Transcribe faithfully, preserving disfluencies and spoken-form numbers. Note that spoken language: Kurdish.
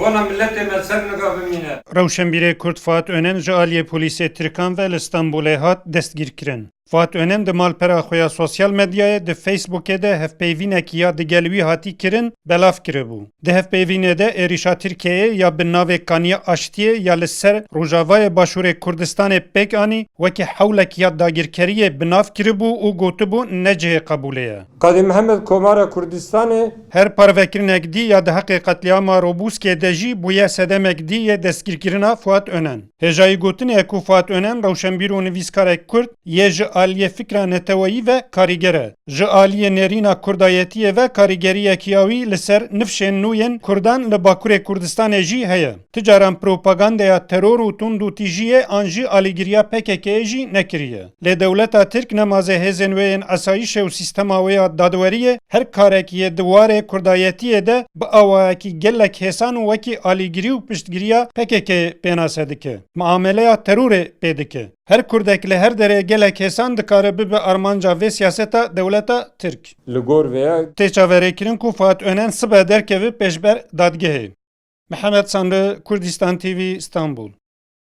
Vana milletê me ser niga bimîne. Rewşenbîrê Kurd Fuat Önen ji aliyê polîsê Tirkan ve li Stenbolê hat destgîrkirin. Fuat Önen di malpera xwe ya sosyal medyayê di Facebookê de hevpeyvînekî ya digel wî hatî kirin belav kiribû. Di hevpeyvînê de êrîşa Tirkiyeyê ya bi navê Kaniya Aştiyê ya li ser Rojavayê Başûrê Kurdistanê pêk anî wekî hewlekî ya dagirkeriyê bi nav kiribû û gotibû ne cihê qebûlê ye. Qadî Mihemed Komara Kurdistanê. Her parvekirinek dî ya di heqê qetlîama Robûskê de jî bûye sedemek dî yê destgîrkirina Fuat Önen. Hêjayî gotinê ye ku Fuat Önen rewşenbîr û nivîskarek Kurd yê ji aliyê fikra neteweyî ve karîger e. Ji aliyê nêrîna kurdayetiyê ve karîgeriyek ya wî li ser nifşên nû yên Kurdan li Bakurê Kurdistanê jî heye. Ti caran propagandeya teror û tundûtîjiyê an jî alîgiriya P K K'yê jî nekiriye. Lê dewleta Tirk nema zê hêzên wê yên esayîşê û sîstema wê ya dadweriyê her karekî yê di warê kurdayetiyê de bi awayekî gelek hêsan û wekî alîgirî û piştgiriya P K K'yê pênase dike. Miameleya terorê pê dike. Her kurdek li her derê gelek hêsan dikare bibe armanca vê siyaseta dewleta Tirk. Li gor vê ya. Tê çaverêkirin ku Fuat Önen sibe derkeve pêşber dadgehê. Mihemed Sanrı, Kurdistan T V, Stenbul.